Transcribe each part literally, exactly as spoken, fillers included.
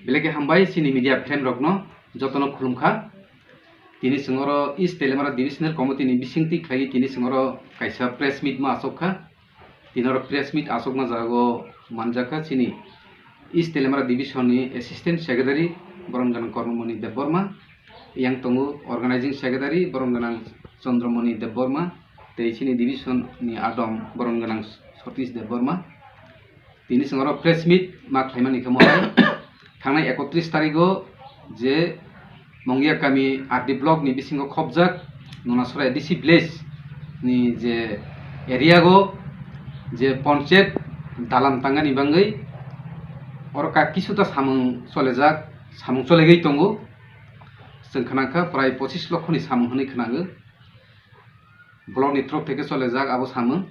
Belai khe hambai chini media friend rokno jotono khulumkha. Tini chwng oro East Teliamura Divisional Committee ni bisingtwi khlaiwi tini chwng oro kaisa press meet ma achukha. Tini oro press meet achukma jago manjakha chini East Teliamura Division ni Assistant Secretary Boron Ganang Kormomoni Debbarma, yang tongo Organizing Secretary Boron Ganang Chandramoni Debbarma, tei chini division ni adom Boron Ganang Satish Debbarma. Tini chwng oro press meet ma khlaimani khe mohai thangnai ekotris tarigo je Mongia kami R D block ni bisingo khopjak Nunasora A D C village ni je area go je ponchayat dalam tangani bangwi oro ka kisuta samung cholejak, samung cholegwi tongo. Chwng khwnakha prai pochis lokho ni samung hwnwi khwnago. Block ni through theke cholejak abo samung.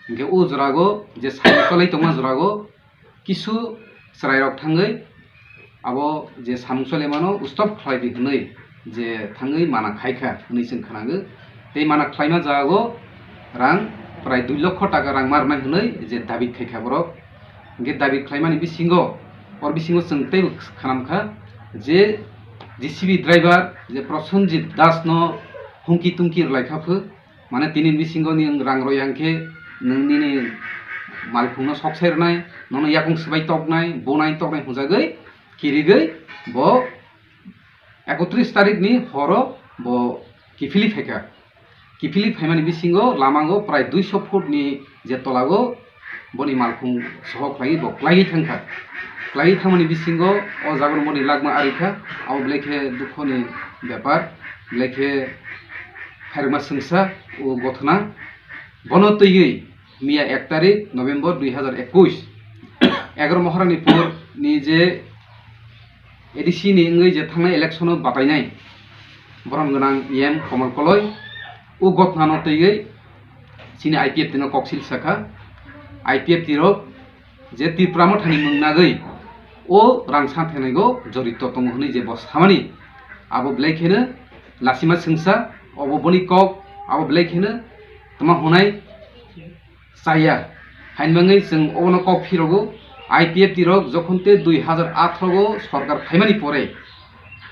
Hinkhe o jorago je samung cholai tongma jorago kisu chwrairok thangwi abo je samung cholaimano stop khlai di hwnwi je thangwi mana khaikha hwnwi chwng khwnago. Tei mana khlaima jago rang prai dui lokho taka rang ma rwnai hwnwi je dabi khaikha borok. Hinkhe dabi khlaimani bisingo, or bisingo chwng teibo khwnamkha je J C B driver je Prosenjit Das no hungki tungki rwlaikha phu, mane tini bisingo ni rang roi hangkhe nwng nini malkhungno sok sai rwnai, nono yakung swbai toknai, bonai toknai hwnjagwi kirigwi bo ekotris tarik ni horo bo kiphilwi phaikha. Kiphilwi phaimani bisingo lamango prai duiso foot ni je tolago boni malkhung soho khlaiwi bo klaiwi thangkha. Klaiwi thangmani bisingo o jagano boni lakma arikha, abo belai khe dukhoni bepar, belai khe khairokma swngsa o gothona. Bono twiwi miya ek tarik November dui hazar ekush, egaroh Maharani pur ni je A D C ni wngwi je thangnai election o batainai borom gwnang E M Komol Koloi o gothonano twiwi chini I P F T no koksil sakha. I P F T rok je Tipra Mothani mung nagwi o rang sa phenaigo jorito tongo hwnwi je bo samani, abo belai kheno lasima swngsa, obo boni kok, abo belai kheno tma hwnai chaya. Haini bagwi chwng obono kok phirogo, I P F T rok jokhon te dui hazar atharo o sorkar phaimani pore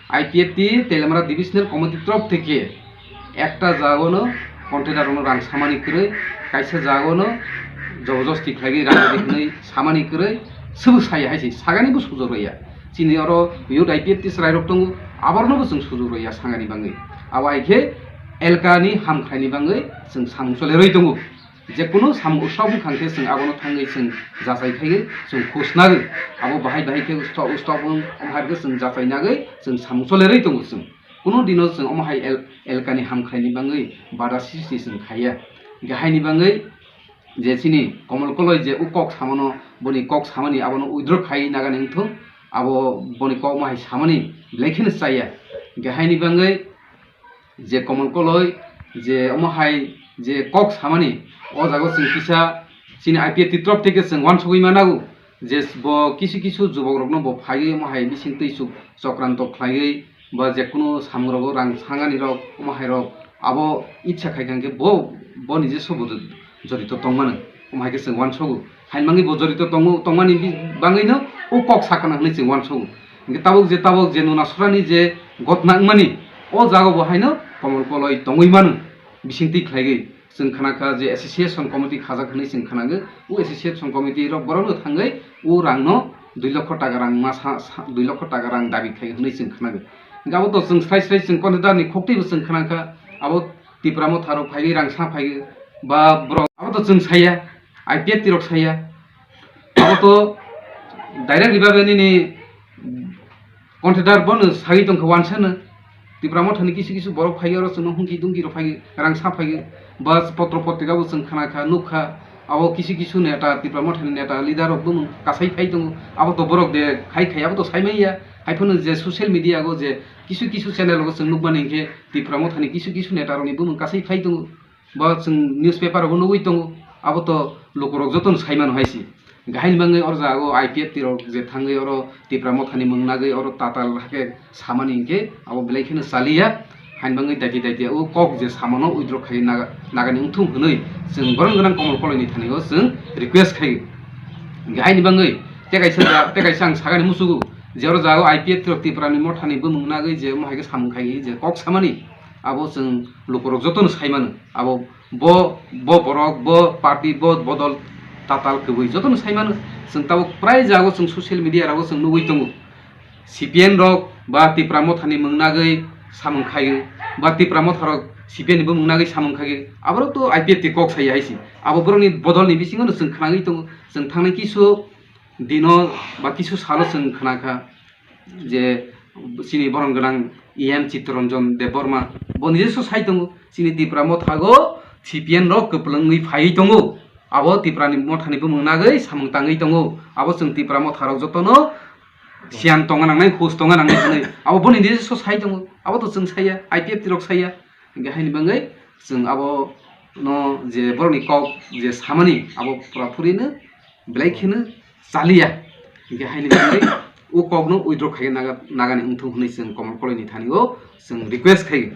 I P F T Teliamura Divisional Committee torof theke ekta jagano container rokno rang samani kwrwi, kaisa jagano jobojosti khlaiwi rang rwdi hwnwi samani kwrwi, swbo saya hai se sagani bo sujok rwya. Chini oro youth I P F T chwrairok tongo, aborokno bo chwng sujok rwya sangani bagwi. Abo hai khe elkani hamkhraini bagwi chwng samung cholerwi tongo. Jekunu samung ustok wngkha khe chwng abono thangwi chwng jachai phaiwi chwng khus nagwi. Abo bahai bahai khe ustok ustok wng, omo hai khe chwng jachai nagwi chwng samung cholerwi tongo chwng. Kunu dino chwng omo hai el-, elkani hamkhraini bagwi bada sristi chwng khaiya. Hinkhe haini bagwi je chini Komol Koloi je o kok samano, boni kok samani abono withdraw khai nagani wngthung, abo boni kok omo hai samani belai kheno chaya. Hinkhe haini bagwi je Komol Koloi je omo hai je kok samani, o jaga chwng kisa chini I P F T torof theke chwng uansugwi manago je bo kisu kisu jubokrokno bo phaiwi omo hai bising twi chuk chokranto khlaiwi ba jekunu samungrogo rang sanganirok omo hairok abo itsa khai kha hwnkhe bo, bo nije sobo jorito tongmano, omo hai khe chwng uansugo. Haini bagwi bo jorito tongo, tongmani bi-, bagwino o kok sakana hwnwi chwng uansugo. Hinkhe tabuk je, tabuk je Nunasora ni je gotna wngmani, o jaga bo haino Komol Koloi tongwi mano, bisingtwi khlaiwi. Chwng khna kha je association committee khajak hwnwi chwng khnago, o association committee rok borokno thangwi o rangno dui lokho taka rang ma sa, sa, dui lokho taka rang dabi khlai hwnwi chwng khnago. Hinkhe abo to chwng srai srai chwng container ni khoktwi bo chwng khna kha, abo Tipra Motha rok phaiwi rang sa phaiwi ba borok, abo to chwng saya, I P F T rok saya. Abo to direct ni bagwi nini contractor bono sagwi tongkha wansano. Tipra Mothani kisu kisu borok phaiwi oro chwngno hungki dungki rok phaiwi rang sa phaiwi. Bus potro potrika bo chwng khna kha, nuk kha. Abo kisu kisu neta, Tipra Mothani neta, leader rok bumung kasai phai tongo. Abo to borok de khai khai, abo to sai manya. Haiphano je social media go je kisu kisu channel go chwng nukmani hinkhe Tipra Mothani kisu kisu neta rokni bumung kasai phai tongo. Bo chwng newspaper rogo nugwi tongo, abo to lukurok jotono sai mano hai se. Hinkhe haini bagwi oro jaga o I P F T rok je thangwi oro Tipra Mothani mung nagwi oro tatal hakhe samani hinkhe abo belai kheno chaliya. Haini bagwi daiti daiti o kok je samano withdraw khai naga-, nagani wngthung hwnwi chwng borom gwnang Komol Koloini thani o chwng request khai. Hinkhe haini bagwi tei kaisa ja-, tei kaisa ang sagani muchugo, Jero jago I P F T rok Tipra ni Motha ni bumung nagwi je mohai khe samung khai je kok samani, abo chwng lukurok jotono sai mano. Abo bo, bo borok, bo party, bo bodol tatal kwbwi jotono sai mano. Chwng tabuk prai jago chwng social media rogo chwng nugwi tongo. C P M rok ba Tipra Motha ni mung nagwi samung khai, ba Tipra Motha rok C P M ni bumung nagwi samung khai, aborok to I P F T kok sai hai si. Abo borok ni bodol ni bisingo no chwng khnagwi tongo. Chwng thangnai kisu dino ba kisu salo chwng khna kha je chini borom gwnang E M Chittaranjan Debbarma bo nije so sai tongo, chini Tipra Motha go C P M rok kwplwngwi phaiwi tongo, abo Tipra ni Motha ni bumung nagwi samung tangwi tongo, abo chwng Tipra Motha rok jotono siyan tonga nangnai, hus tonga nangnai hwnwi abo boni nije so sai tongo, abo to chwng saiya, I P F T rok saiya, hingkhe haini bagwi chwng abo no je borok ni kok je samani abo pura puri no belai kheno chaliya, hingkhe haini bagwi o kok no withdraw khai naga, nagani wngthung hwnwi chwng Komol Koloi ni thani o chwng request khai.